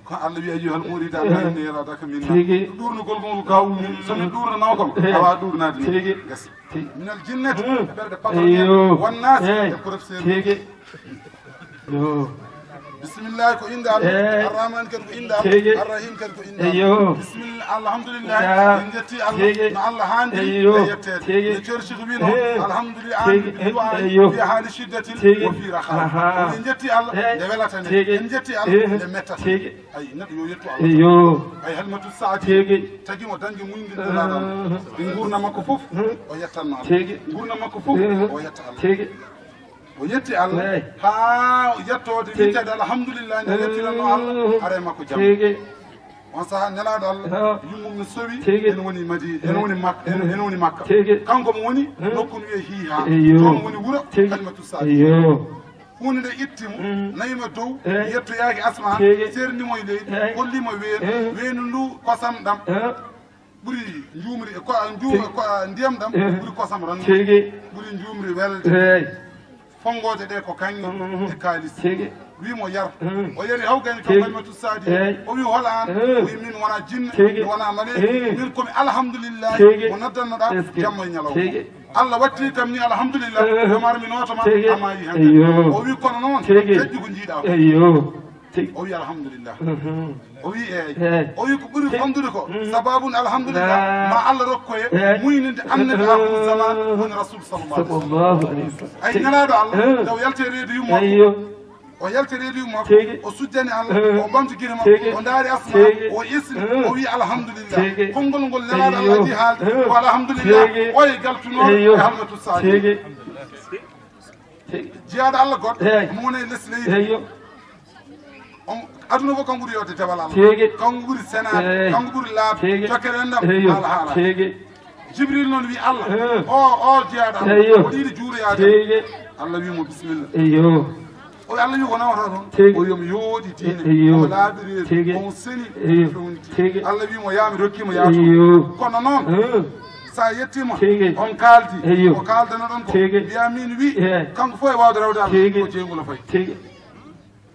Ko Allah wiya, "Ayyuhal muridu, eh, anna inni yaradaka minna." Tigi. Ɗuurnugol ngol ka ummi. So mi ɗuurnanoo kam, eh, a waawaa ɗuurnaade ni. Tigi. Gasi. Tigi. Minal jinnati, mm, e ɓerɗe patron en, iyo, wan naas, eh, e professeur. Tigi. Yo. Bismillah ko innde Allah. Eh. Arrahman kadi ko innde Allah. Tigi. Arrahim kadi ko innde Allah. Iyo. Bismillah, alhamdulillah. Ya. En njetti Allah. Tigi. No Allah haandi, iyo, e yetteede. Tigi. No Ceerno Cheikh wino, eh, alhamdulillah, tigi, an, du'a, iyo, fi haali shiddatin, tigi, wa fi raha. Aha. En njetti Allah, eh, nde welata nde. Tigi. En njetti Allah, eh, nde mettata. Tigi. Ay, neɗɗo yo yettu Allah. Iyo. Ay, Halimatu Saadi. Tigi. Tagi mo dañde muñde Nulaaɗo Allah. Eh. E nguurndam makko fof, eh, o yettanno Allah. Tigi. Nguurndam makko fof, eh, o yetta Allah. Tigi. O yetti Allah. Eey. Haa yettoode, tigi, wiyteede alhamdulillah, nde, eey, yettiranno Allah, ara e makko jam. Tigi. On sahaa Nelaaɗo Allah, haa, yummum no sowi, tigi, ene woni Madi-, ene, eey, woni Mak-, ene, ene woni Makka. Tigi. Kanko mo woni, eey, nokku no wiyee Hiihaa. Eey, yo. Toon woni wuro, tigi, Halimatu Saadi. Eey, yo. Huunde nde itti mo, mm, nawi mo dow, eey, yettoyaaki asmaan, tigi, seerni mo e leydi, eey, holli mo weedu, eey, weedu ndu kosam ɗam. Eey. Ɓuri njuumri e ko, nju-, tigi, ko, ndiyam ɗam, eey, ɓuri kosam ran. Tigi. Ɓuri njuumri welde. Eey. Fonngoode ɗe ko kaŋŋe, mm, e kaalis. Tigi. Wi mo yar. Mm. O yari hawgani kam, tigi, Halimatu Saadi. Eey. O wi, "Hol aan?" Mm. O wi, "Min wona jinne, tigi, mi wona maleeki. Mm. Min ko mi alhamdulillahi, tigi, mo noddannoɗaa, eskey, jamma e ñalawma." Tigi. Allah watti kam ni alhamdulillah, mm, yo mar mi nooto ma, tigi, a maayi hannde. Eyyo. O wi, "Kono noon, tigi, feƴƴu ko njiiɗaa ko." Eyyo. Tigi. O wi, "Alhamdulillah." Mhm. O wi, "Eey." Eey. O wi, "Ko ɓuri, tigi, famɗude ko, mm, sababun alhamdulillah, eey, ma Allah rokkoye, eey, muyninde annabiyaaku, mm, zaman, woni Rasul sallallahu alaihi wasallam." Sallallahu alaihi wasallam. Ay, tigi, Nelaaɗo Allah, mm, taw yalti e reedu yumma. Eyyo. O yalti e reedu yumma. Tigi. O sujjani Allah, mm, o ɓamti gite makko, tigi, o ndaari asma, tigi, o isni, mm, o wi, "Alhamdulillah." Tigi. Konngol ngol Nelaaɗo Allah, eyyo, yiɗi haalde, mm, ko alhamdulillah. Tigi. O e galtunooɗo, eyyo, e Halimatu Saadi. Tigi. Jiyaaɗo Allah goɗɗo, eey, mo woni e les leydi. Eyyo. On, aduna fof kanko ɓuri yodde dewal Allah. Tigi. Kanko ɓuri senaade, eey, kanko ɓuri laaɓde, tigi, jokkere enɗam, eey, yo, haala haala. Tigi. Jibril noon wi Allah, eey, o, o jeyaaɗo Allah, eey, yo, o ɗiɗi juuroyaade. Tigi. Allah wi mo, "Bisimilla." Eey, yo. O, Allah wi ko nawata toon. Tigi. O yo mi yooɗi diine, eey, yo, omo laaɓi reedu, tigi, omo seni, eey, yo, fewniti. Tigi. Allah wi mo, "Yaa mi rokkiima, yaa to." Eey, yo. Kono noon, eey, so a yettiima, tigi, on kaaldi, eey, yo, ko kaaldanoɗon ko, tigi, mbiyaa miin wi, eey, kanko fof e waawde rewde Allah, tigi, ko jeygol o fayi. Tigi.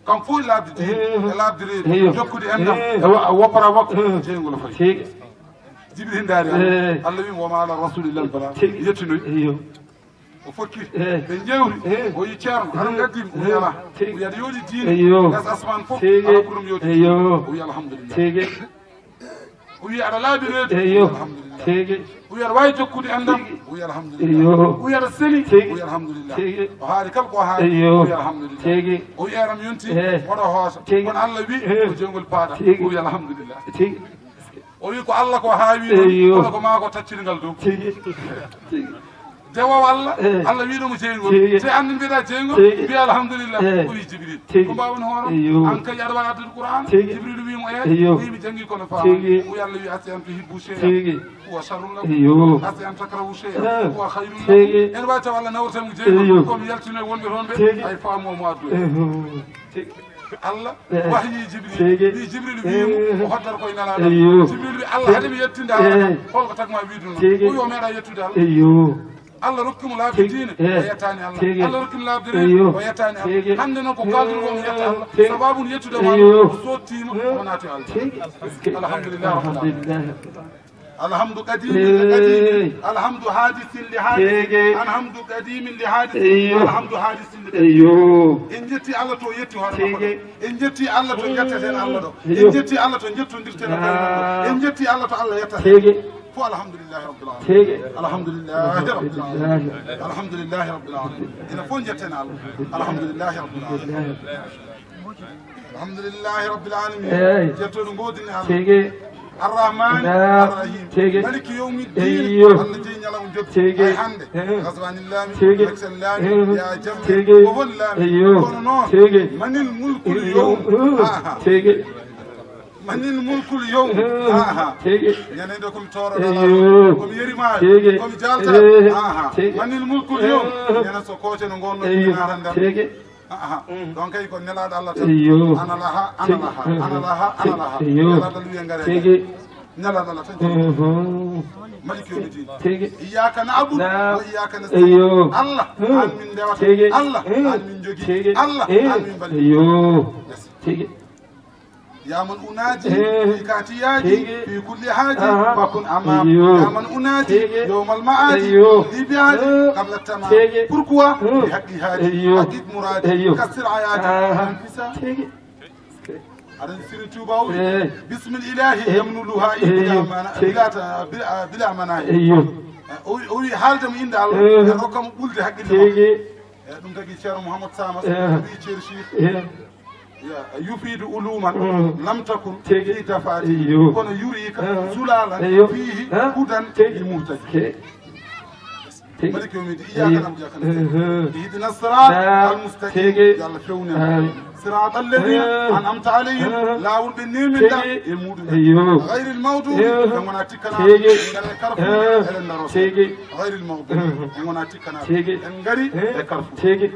Kanko fof e laaɓde diine, eey, e laaɓde reedu, eey, yo, jokkude enɗam, eey, e wa-, woppora waktu, eey, jeygol o fayi. Tigi. Jibril ndaari Allah. Eey. Allah wi mo, "Wa ma ala rasuli illa al bala." Tigi. Yettinoy. Eey, yo. O fokkiti. Eey. Ɓe njewri. Eey. O yi ceerno, aɗa, eey, ngaddi mi. O wi, eey, alaa. Tigi. O wi aɗa yooɗi diine. Eey, yo. Gas asmaan fof, tigi, aɗa ko ɗum yooɗi. Eey, yo. O wi alhamdulillah. Tigi. O wi aɗa laaɓi reedu. Eey, yo. O wi alhamdulillah. Tigi. O wi aɗa waawi jokkude enɗam. Tigi. O wi alhamdulillah. Eey, yo. O wi aɗa seli. Tigi. O wi alhamdulillah. Tigi. O haali kala ko haali. Eey, yo. O wi alhamdulillah. Tigi. O wi aram yonti. Eey. Waɗa hoosa. Tigi. Kono Allah wi, eey, ko jeygol paaɗa. Tigi. O wi alhamdulillah. Tigi. O wi ko Allah ko haawi noon, eey, yo, kono ko maa ko taccirngal dow. Tigi. Tigi. Dewowo Allah, eey, Allah wi ɗum ko jeygol. Tigi. Te an mbiɗa jeygol, tigi, mbiya alhamdulillah. Eey. O wi Jibril. Tigi. Ko mbaawon hoore? Eey, yo. An kay aɗa waawi addude Qur'an? Tigi. Jibril wi mo, eey. Eey, yo. Wi mi janngi kono faama. Tigi. O wi Allah wi, "Asa an tuhibbu shay'an, tigi, huwa sharrun lakum. Eey, yo. Asa an takrahu shay'an, eey, huwa khayrun lakum." Tigi. Ene waawi taw Allah nawrata mo jeygol, eey, yo, ko mi yaltino e wonɓe toon ɓe, tigi, ay faamu o mo addu. Eey, yo. Tigi. Allah, eey, wahyi Jibril. Tigi. Wi Jibril wi mo, eey, o hoddata koye Nelaaɗo. Eey, yo. Jibril wi Allah, tigi, hade mi yettinde Allah, eey, holko tagma wiide noon? Tigi. O wi o meeɗa yettude Allah. Eey, yo. Allah rokki mo laabi, tigi, diine, eey, o yettaani Allah. Tigi. Allah rokki mo laabi, eey, reedu, yo, o yettaani Allah. Tigi. Hannde noon ko kaalduɗo o, mi yetta Allah. Tigi. Sababu mi yettude, eey, ma, yo, o sottiima, eey, o naati Allah. Tigi. Alhamdulillah. Alhamdulillah. Alhamdu qadimin li qadimin. Eey. Alhamdu hadisin li hadisin. Tigi. Alhamdu qadimin li hadisin. Eey, yo. Alhamdu hadisin li qadimin. Eey, yo. En njetti Allah to yetti hoore makko. Tigi. En njetti Allah to njetteten Allah ɗo. Eey, yo. En njetti Allah to njettondirten e, ah, koye makko. En njetti Allah to Allah yettata. Tigi. Fof alhamdulillahi rabbil alamin. Tigi. Alhamdulillahi rabbil alamin. Alhamdulillahi. Alhamdulillahi rabbil alamin. Enen fof njetten Allah. Alhamdulillahi rabbil alamin. Alhamdulillahi. Alhamdulillahi rabbil alamin. Eey. Jettoɗo ngoodini Allah. Tigi. Arrahmani, naam, arrahim. Tigi. Maliki yawmi ddin. Eey, yo. Allah jeyi ñalawma joddi. Tigi. Ay hannde. Eey. Gaswani laami, tigi, Laksan laami, eey, yaa jamma. Tigi. Ko won laami. Eey, yo. Kono noon, tigi, manil mulkul, eey, yawm. Eey. Aha. Tigi. Manil mulkul yawm. Eey. Aha. Tigi. Ñande nde ko mi tooroɗaa, eey, yo, ko mi yerimaa, tigi, ko mi jaaltaa. Eey. Aha. Tigi. Manil mulkul yawm. Eey. Ñande so kooce no ngonno, eey, mi naatan nder. Tigi. Aha. Mm. Ɗon kay ko Nelaaɗo Allah tan. Eey, yo. Ana laha, ana, tigi, laha, ana laha, ana, tigi, laha. Eey, yo. Nelaaɗo Allah wiya ngare. Tigi. Nelaaɗo Allah tan. Mhm. Maliki yawmi ddin. Tigi. Iyyaka na'budu, naam, wa iyyaka nasta'in. Eey, yo. Allah, mm, an min ndewata. Tigi. Allah, mm, an min njogii. Tigi. Allah, mm, an min mballii. Eey, yo. Yes. Tigi. يا من أناجي، eh, فيك احتياجي، tigi, في كل حاجة، aha, فكن أمام. Iyo. يا من أناجي، tigi, يوم المعادي، iyo, li biadi, eh, قبل التمام. Tigi. Pourquoi? Hmm. بحق هادي، iyo, أجب مرادي، iyo, كسر عيادي، aha, انفسام. Tigi. Aɗa anndi Sëriñ Tuubaa o wi, eh, بسم الإله، eh, يمن لهائي، eh, بلا iyo, mana-, tigi, بلا ta-, بلا, بلا مناهي. Iyo. Eh, o wi, o wi haalde mo innde Allah, eh, e rokka mo ɓulde haqqille makko. Tigi. Eh, ɗum tagi Ceerno Mouhamadou Samas, eh, wi Ceerno Cheikh. Eh. Ya, يفيد علوما، mm, لم تكن، tigi, في دفاتر، iyo, kono يريك، eh, زلالا، iyo, فيه، eh, هدى، tigi, لمهتدي. Tigi. Tigi. مالك يوم الدين، إياك، iyo, نعبد وإياك نستعين. Eh, eh. اهدنا الصراط، naam, المستقيم. Tigi. Yo Allah fewnu en. Amiin. صراط الذين، eh, أنعمت عليهم. Eh. Laawol ɓe neeminɗa, tigi, e muɗum en. Iyo. غير المغضوب، eh, ɓe ngonaa tikkanaaɓe, tigi, ɓe ngonaa e Carrefour, eh, eɗen ndaroo. Tigi. غير المغضوب، eh, ɓe ngonaa tikkanaaɓe. Tigi. En ngari, eh, e Carrefour. Tigi.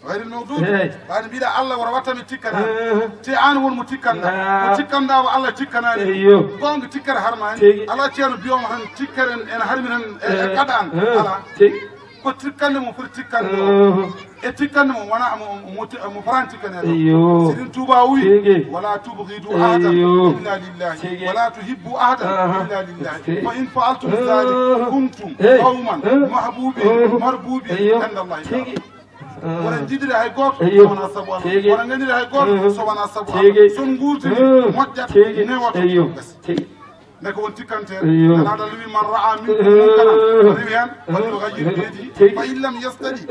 غير المغضوب. Eh. Ɓayde mbiɗa Allah wara watta mi tikkana. Eh. Te aan won mo tikkanɗa. Ah. Mo tikkanɗa o Allah tikkanaani. Iyo. Goonga tikkere harmaani. Tigi. Alaa ceerno biyoomo tan tikkere en, en harmi tan e, e, eh, kaɗa an. Eh. Alaa. Tigi. Ko tikkande mo foti tikkande o. Eh. E tikkande mo wona mo, mo, mo fotaani tikkaneede o. Iyo. Sëriñ Tuubaa wi, tigi, ولا تبغضوا أحدا، iyo, إلا لله. Tigi. ولا تحبوا أحدا، aha, إلا لله. Tigi. فإن فعلتم ذلك، eh, كنتم، eh, قوما، eh, محبوبين، eh, مربوبين، iyo, عند الله تعالى. Tigi. Wona njiɗiri hay gooto, iyo, so wonaa sabu Allah. Tigi. Wona nganiri hay gooto, mhm, so wonaa sabu Allah. Tigi. So on nguurdiri, mhm, moƴƴat, tigi, newoto. Iyo. Tigi. Nde ko on tikkante, Iyo. Nana dal wi man ra'a minkum munkaran, rewi hen, falyughayyir bi yadihi, Tigi. Fa in lam yastati,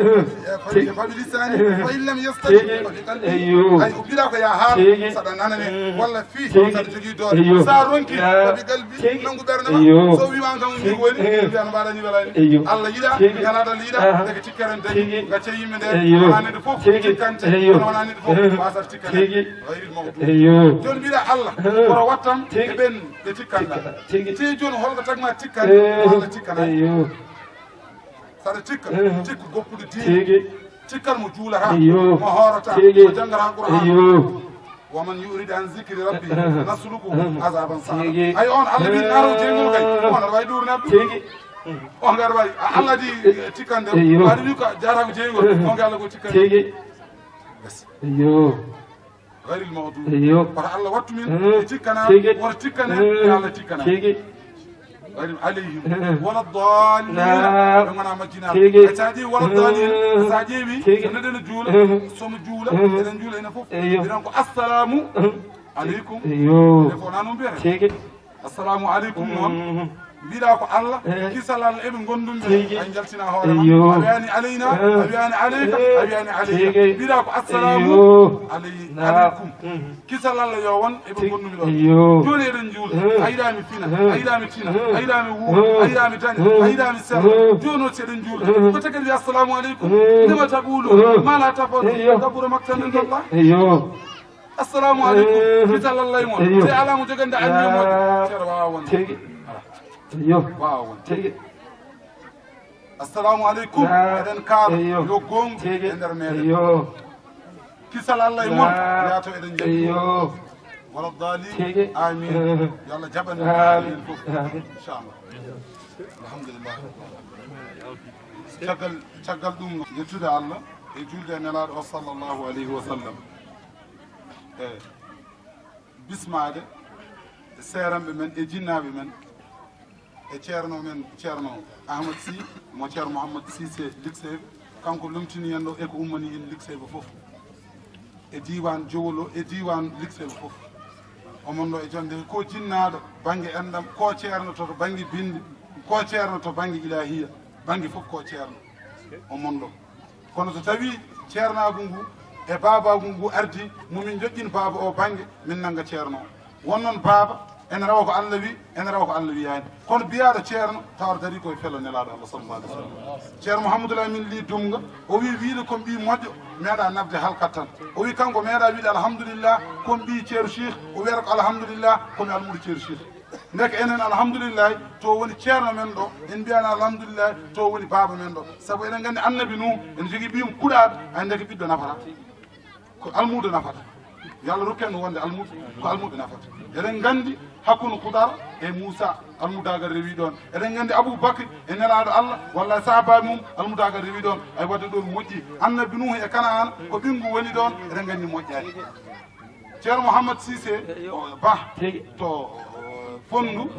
Tigi. Fa bi lisani, Tigi. Fa in lam yastati, Tigi. Fa bi qalbi. Iyo. Ay, o mbiɗa ko ya haal, Tigi. Saɗa nanane, Mm. Walla fii, Tigi. Saɗa jogii doole. Iyo. Sa ronki, Ya. Fa bi qalbi, Tigi. Nangu ɓernde ma. Iyo. So wiima kam Tigi. Woni, Mm. mbiya no mbaɗani welani. Iyo. Allah yiɗa, Tigi. Nana dal yiɗa, Aha. Daga tikkaren dañi, Tigi. Gacce yimɓe nde, Iyo. Wonani ɗo fof, Tigi. Tikkante, Iyo. Wonani ɗo fof, Iyo. Wasa tikkante. Tigi. Ghayril maghdubi. Iyo. Joni mbiɗa Allah, Iyo. Kono wattam, Tigi. E ɓen, ɓe tikkanda. Tikkanda. Tigi. Te joni holko tagma tikkande, Eh, walla tikkana. Iyo. Saɗa tikka, Eh. Tikka goppuɗo diine. Tigi. Tikkal mo juulata, Iyo. Mo hoorata, Tigi. Mo janngata Qur'an. Iyo. Wa man yu'rid an zikri rabbi Eh. Nasluku Eh. Azaban sa'ada. Tigi. Ay on Allah wi naro jengol kay, Eh. On aɗa wawi ɗurnade ɗum. Tigi. On aɗa wawi, a Allah di tikkande, Iyo. Aɗa wi ko jarama jengol, Eh. On Allah ko tikkande. Tigi. Iyo. Ghayril maghdubi. Iyo. Kono Allah wattu min, Mm. E tikkana, Tigi. Wota tikkane, Mm. E Allah tikkana. Tigi. Ghayril alayhim. Mm. Wala dallin. Na. Ɓe ngona majjina. Tigi. E sa ƴeewi wala dallin, Mm. Sa ƴeewi, Tigi. So neɗɗo ene juula, Mm. Somo juula, Mm. Eɗen juula enen fof. Iyo. Mbiɗen ko assalamu Mm. Aleykum. Iyo. Ene fof na noon mbiyata. Tigi. Assalamu aleykum noon. Mm. Mbiɗa ko Allah, Eh. Kisal Allah eɓe gondunɓe. Tigi. Ay jaltina hoore ma. Iyo. A wiyani alayna, Eh. A wiyani aleyka, Eh. A wiyani aleyka. Tigi. Mbiɗa ko assalamu Iyo. Aley-, Na. Aleykum. Mm. Kisal Allah yo won eɓe Tigi. Gondunɓe ɗo. Iyo. Joni eɗen juula. Eh. A yiɗa mi fina, Eh. A yiɗa mi tina, Eh. A yiɗa mi wuur, Eh. A yiɗa mi daña, Eh. A yiɗa mi sella. Eh. Joni o si eɗen juula. Eh. Ko tagi kadi assalamu aleykum. Eh. Lima taqulu, Eh. Ma la tafal, Iyo. Kabura maqtan inda Allah. Iyo. Assalamu aleykum. Eh. Kisal Allah e mon. Iyo. Te ala mo jogande anniya moƴƴo. Ceerno wawa wonde. Tigi. Iyo. Wawa wonde. Tigi. Assalamu aleykum. Ya. Eɗen kaala Iyo. Yo gonga Tigi. E nder meɗen. Iyo. Kisal Allah e mon. Ya. Yato eɗen jabbi. Iyo. Wala dali. Tigi. Amin. Eh. Yo Allah jaɓan en Amin. Fof. Amin. Inchallah. Alhamdulillah. Caggal, caggal ɗum, yettude Allah e julde e Nelaaɗo o sallallahu alayhi wa sallam. E bismaade e seeranɓe men e jinnaaɓe men e ceerno men, Ceerno Ahmad Sy, mo Ceerno Mouhammad Cissé Likseeɓe, kanko lomtini en ɗo e ko ummani en Likseeɓe fof. E diiwaan Jowol o, e diiwaan Likseeɓe fof. Omon ɗo e jonde ko jinnaaɗo bannge enɗam, ko ceerno to, to bannge binndi, ko ceerno to bannge ilaahiya, bannge fof ko ceerno. Omon ɗo. Kono so tawii ceernaagu ngu e baabaagu ngu ardii, mo min njoƴƴin baaba o bannge, min nannga ceerno o. Won noon baaba, ene rewa ko Allah wi, ene rewa ko Allah wiyaani. Kono biyaaɗo ceerno, tawa darii koye felo Nelaaɗo Allah sallallahu alayhi wa sallam. Ceerno Mouhamadou Lamine Ly Doumga, o wi wiide ko mi ɓii moƴƴo, meeɗa nafde halkat tan. O wi kanko meeɗa wiide alhamdulillah, ko mi ɓii Ceerno Cheikh, o wiyata ko alhamdulillah, ko mi almuudo Ceerno Cheikh. Ndeke enen alhamdulillahi to woni ceerno men ɗo, en mbiyani alhamdulillahi to woni baaba men ɗo. Sabu eɗen nganndi annabi Nuh ene jogii ɓiyum kuɗaaɗo, ay ndeke ɓiɗɗo nafata. Ko almuudo nafata. Yo Allah rokku en wonde almuudo, ko almuudo nafata. Eɗen nganndi hakkunde Khudar e Moussa, almudaagal rewi ɗoon. Eɗen nganndi Abou Bakr e Nelaaɗo Allah, walla sahabaaɓe mum, almudaagal rewi ɗoon. Ay wadde ɗoon moƴƴi. Annabi Nuh e Kanaan, ko ɓinngu woni ɗoon, eɗen nganndi moƴƴaani. Ceerno Mouhammad Cissé Ba to, eh, Fonndu,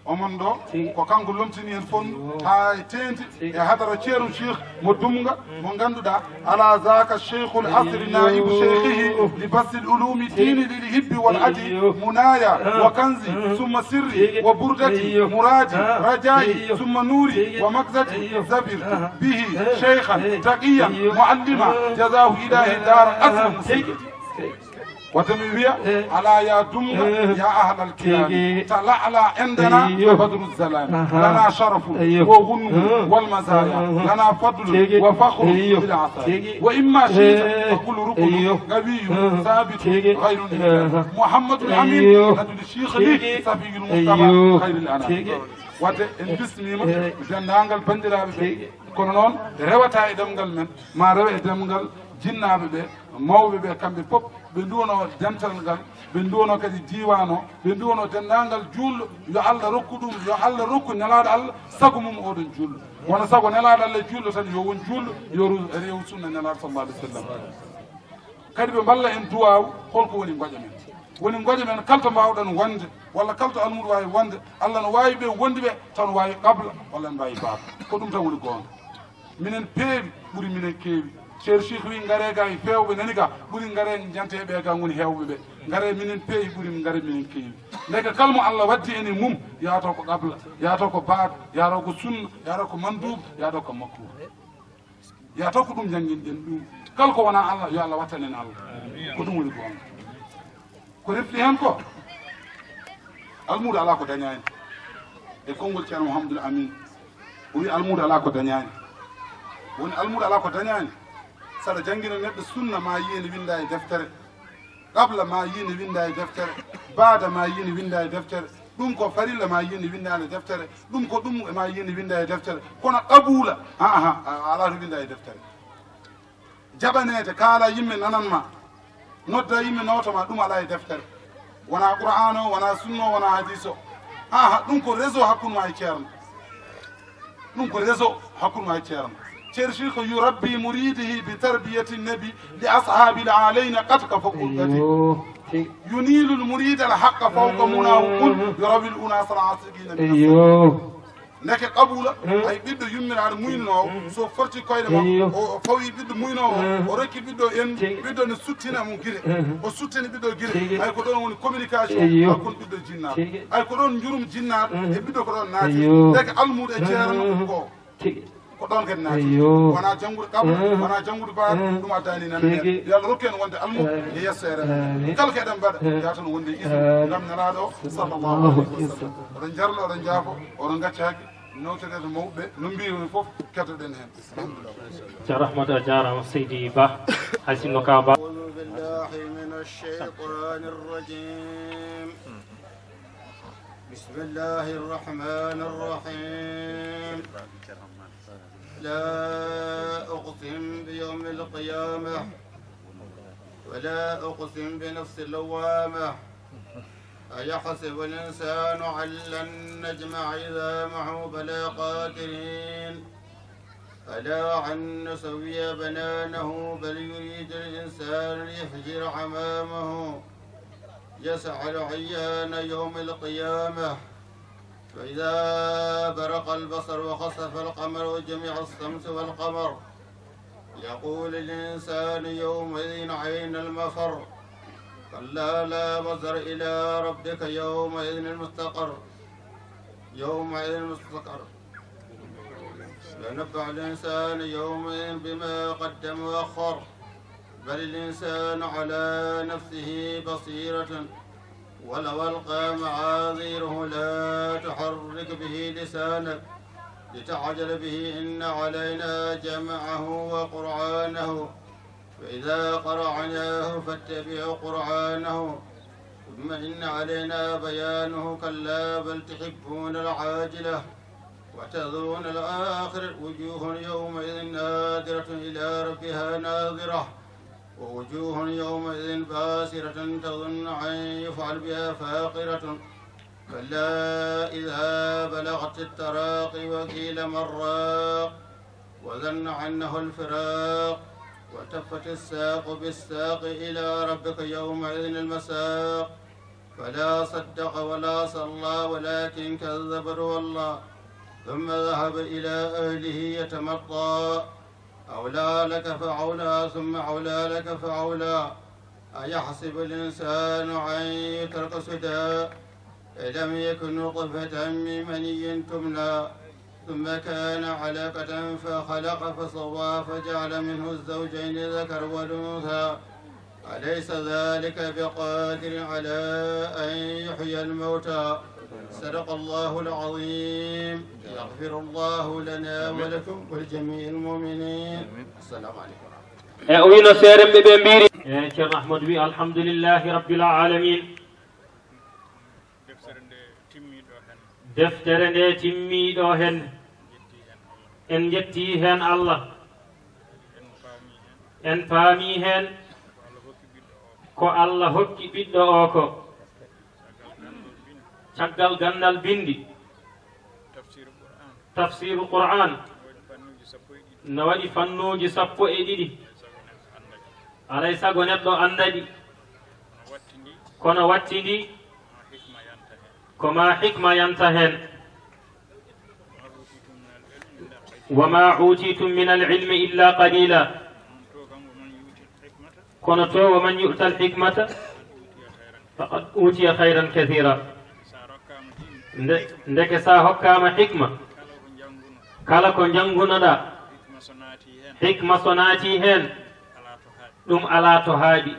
omon ɗo, ko kanko lomtini en Fonndu haa e teenti e hadara Ceerno Cheikh mo Dumga, mo ngannduɗaa, ala zaka cheikhul asri naibu cheikhihi li bastil ulumi dini lil hibbi wal adi munaya wa kanzi summa sirri wa burdati muradi rajai summa nuri wa makzati zabir bihi cheikhan taqiyan muallima jazahu ilahi dara asri. Wata mi wiya, eh, ala ya Dumga, eh, ya ahlal kirami. Tigi. Tala'la indana, iyo, badru zalami. Aha. Lana sharafun, iyo, wa gunmu, eh, wal mazaya. Aha. Lana fadlun, tigi, wa fakhrun, iyo, bil asaya. Tigi. Wa imma shita, eh, fa qul ruknun, iyo, qawiyun, eh, thabitun, tigi, ghayru, eh, nihami. Muhammadul amin, iyo, nadul sheikhli, tigi, safiyul mustafa, iyo, khayril anam. Tigi. Wata en bismima, eh, denndaangal banndiraaɓe ɓe. Tigi. Kono noon, rewata e ɗemngal men, ma rewe e ɗemngal jinnaaɓe ɓe, mawɓe ɓe, kamɓe fof, ɓe nduwano dental ngal, ɓe nduwano kadi diiwaan o, ɓe nduwano denndaangal juulɗo, yo Allah rokku ɗum, yo Allah rokku nelaaɗo Allah sago mum oɗon juulɗo. Wona sago nelaaɗo Allah e juulɗo tan, yo won juulɗo, yo ru-, rew sunna nelaaɗo sallallahu alayhi wa sallam. Kadi ɓe mballa en duwaawu, holko woni ngoƴa men? Woni ngoƴa men, kala to mbaawɗen wonde, walla kala to almuudo waawi wonde, Allah no waawi ɓe wondi ɓe, taw no waawi qabla, walla no mbaawi baaba. Ko ɗum tan woni goonga. Minen peewi, ɓuri minen keewi. Ceerno Cheikh wi, ngare ga e feewɓe nani ga, ɓuri ngare njanteɓe ga ngoni heewɓe ɓe. Ngare minen peewi, ɓuri ngare minen keewi. Ndeke kala mo Allah waddi en e mum, yaato ko qabla, yaato ko baada, yaato ko sunna, yaato ko manduuba, yaato ko makruuh. Yaato ko ɗum njannginɗen ɗum. Kala ko wonaa Allah, yo Allah wattan en Allah. Ko ɗum woni goonga. Ko refti heen ko, almuudo alaa ko dañaani. E konngol Ceerno Mouhamadoul Amine, o wi almuudo alaa ko dañaani. Woni almuudo alaa ko dañaani. Saɗa janngina neɗɗo sunna, ma yiye ne winnda e deftere. Qabla, ma yiye ne winnda e deftere. Baada, ma yiye ne winnda e deftere. Ɗum ko farilla, ma yiye ne winnda e deftere. Ɗum ko ɗum, ma yiye ne winnda e deftere. Kono qabuula, ha, ha, a alaa to winnda e deftere. Jaɓaneede, kaala yimɓe nanan ma, nodda yimɓe nooto ma, ɗum alaa e deftere. Wonaa Qur'aan o, wonaa sunna o, wonaa hadiis o. Aha, ɗum ko réseau hakkunde ma e Ceerno. Ɗum ko réseau hakkunde ma e Ceerno. Ceerno Cheikh ko: "Yurabbi muridihi bi tarbiyati nabi li ashabil alayna qad ka fawqa qadi. Iyo. Yunilul muridal haqqa fawqa munahu qul yurawil unasal asigina min." Iyo. Ndeke qabuula, mm, ay ɓiɗɗo yummiraaɗo muynoowo, mm, so forti koyɗe makko, iyo, o, o fawi ɓiɗɗo muynoowo, mm, o rokki ɓiɗɗo en, tigi, ɓiɗɗo ne suttina mo gire, mm, o suttini ɓiɗɗo gire, tigi, ay ko ɗoon woni communication, iyo, hakkunde ɓiɗɗo jinnaaɗo, tigi, ay ko ɗoon njurum jinnaaɗo, mm, e ɓiɗɗo ko ɗoon naati, iyo, ndeke almuudo e ceerno, mm, ko, tigi, ko ɗoon kadi naati, iyo, wonaa janngude qabla, mm, wonaa janngude baada, mm, ɗum addaani nan, tigi, yo Allah rokku en wonde almuudo, amin, e yesso e renndo, amin, kala ko eɗen mbaɗa, mm, yaata no wonde e isin, amin, ngam Nelaaɗo o, sallallahu alayhi wa sallam. Oɗon njarlo, oɗon njaafo, oɗon ngaccaaki. Newtere to mawɓe no mbiirumi fof, keddoɗen heen. Alhamdulillah. Ceerno Ahmadu, a jaaraama, Seydi Ba. Hay sinno ka Ba. أعوذ بالله من الشيطان الرجيم. بسم الله الرحمن الرحيم. لا أقسم بيوم القيامة، ولا أقسم بنفس اللوامة، أيحسب الإنسان أن لن نجمع عظامه؟ بلى قادرين على أن نسوي بنانه، بل يريد الإنسان ليفجر أمامه، يسعى أيان يوم القيامة، فإذا برق البصر وخسف القمر وجمع الشمس والقمر، يقول الإنسان يومئذ أين المفر؟ كلا لا وزر، إلى ربك يومئذ المستقر. يومئذ المستقر. ينبأ الإنسان يومئذ بما قدم وأخر. بل الإنسان على نفسه بصيرة. ولو ألقى معاذيره لا تحرك به لسانك لتعجل به، إن علينا جمعه وقرآنه، فإذا قرأناه فاتبع قرآنه، ثم إن علينا بيانه، كلا بل تحبون العاجلة وتذرون الآخرة، وجوه يومئذ ناضرة إلى ربها ناظرة، ووجوه يومئذ باسرة تظن أن يفعل بها فاقرة، كلا إذا بلغت التراقي وقيل من راق، وظن أنه الفراق، والتفت الساق بالساق، إلى ربك يومئذ المساق، فلا صدق ولا صلى ولكن كذب وتولى، ثم ذهب إلى أهله يتمطى، أولى لك فأولى ثم أولى لك فأولى، أيحسب الإنسان أن يترك سدى، ألم يك نطفة من مني تمنى، ثم كان علقة فخلق فسوى فجعل منه الزوجين الذكر والأنثى، أليس ذلك بقادر على أن يحيي الموتى؟ صدق الله العظيم. يغفر الله لنا ولكم ولجميع المؤمنين. السلام عليكم ورحمة الله. E o wino seeremɓe ɓe mbiiri. E Ceerno Ahmadu wi alhamdulillahi rabbil alamin. Deftere nde timmii ɗo heen. Deftere nde timmii ɗo heen. En njettii heen Allah. En paamii heen. En paamii heen. Ko Allah hokki ɓiɗɗo o. Ko Allah hokki ɓiɗɗo o ko. Caggal ganndal binndi. Caggal ganndal binndi. Tafsiru Qur'an. Tafsiru Qur'an. No waɗi fannuuji sappo e ɗiɗi. No waɗi fannuuji sappo e ɗiɗi. Alay sago neɗɗo annda ɗi. Kono wattindi. Kono wattindi. Ko ma hikma yanta heen. Ko ma hikma yanta heen. وما أوتيتم من العلم إلا قليلا. وما أوتيتم من العلم إلا قليلا. On to kam, ومن يؤت الحكمة. Kono to, ومن يؤت الحكمة فقد أوتي خيرا كثيرا. Nde, ndeke sa hokkama hikma, kala ko jangunoɗa, hikma so naati hen, ɗum ala to haaɗi.